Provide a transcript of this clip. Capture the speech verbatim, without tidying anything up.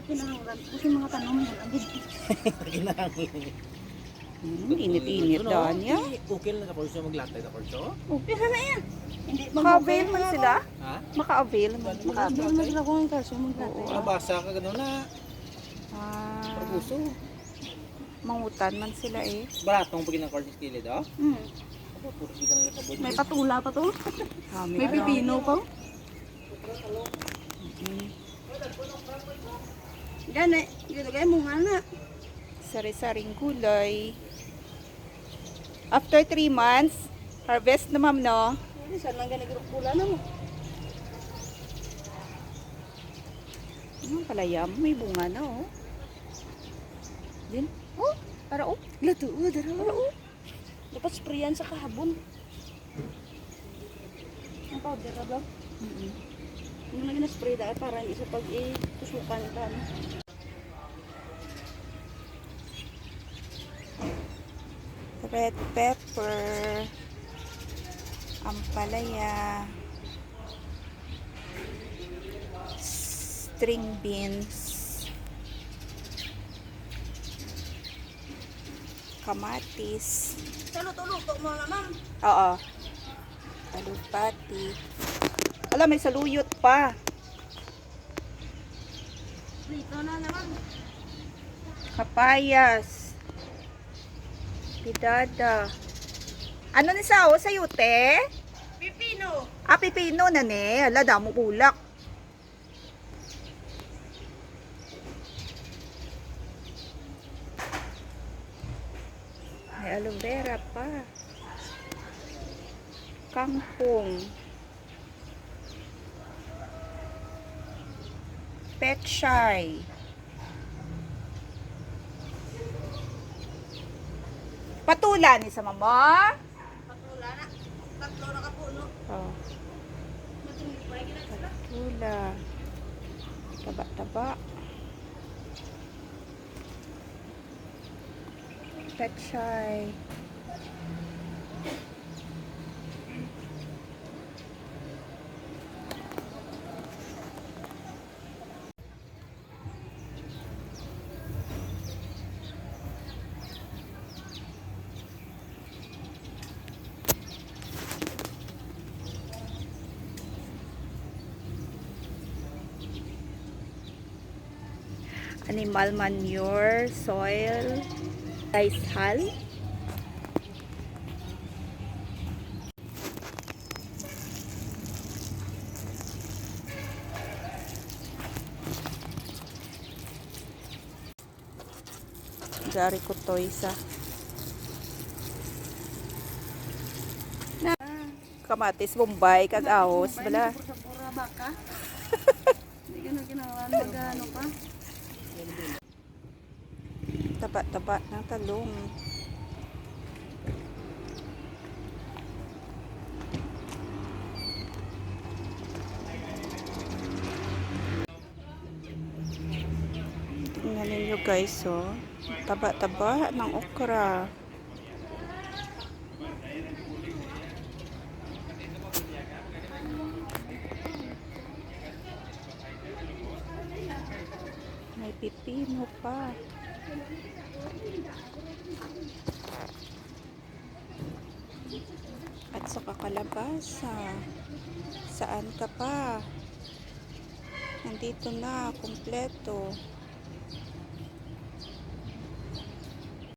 Kinahanglan ko sa mga tanom mo lagi. Kinahanglan. Hmm, init-init Ano? Daan niya. Okay, okay lang na korso, maglatay na korso? Okay na na yan. Hindi mag-avail man sila? Ha? Maka-avail man. Maka-avail man sila kung ang kaso maglatay. Oo. Mabasa ka gano'n na. Ah. Pag-uso. Mangutan man sila eh. Baratong pag ginang korso sa kilid, oh? Hmm. Aba, puro sila nga sabon. May patula pa to. Ah, may May ano? Pipino pa. Mm. Gani, gulay mo nga na. Sari-saring gulay. After three months, harvest na, ma'am, no? Ano, saan lang gani grupo na mo? Ang palaya mo, may bunga na, oh. Din? Oh, para, oh. Lato, oh, dara, oh. Dapat sprayan sa kahabon. Ang powder na ba? Mm-mm. Yung lagi na spray dahil para hindi sa pag-itusukan ka, ano? Red pepper, ampalaya, string beans, kamatis. Sa luto-luto mo na, ma'am. Oo. Alugbati. Ala, may saluyot pa. Prito na naman. Kapayas. Pidada. Ano ni sa, oh, sayote? Pipino. Ah, pipino na ni. Ala, damo bulak. May aloe vera pa. Kangkong. Pechay. Patula ni sa mama. Patula na. Tatlo na ka puno. Oh. Matulipay, ginagala. Patula. Taba-taba. Pechay. Animal manure, soil, rice hull. Gari ko toy sa na kamatis Bombay kag ahos bala. Sa pura baka. Hindi ka na kinahanglan mag-ano pa. Taba-taba ng talong. Tingnan ninyo guys, oh. Taba-taba ng okra. May pipino pa. At saka kalabasa. Saan ka pa? Nandito na, kompleto.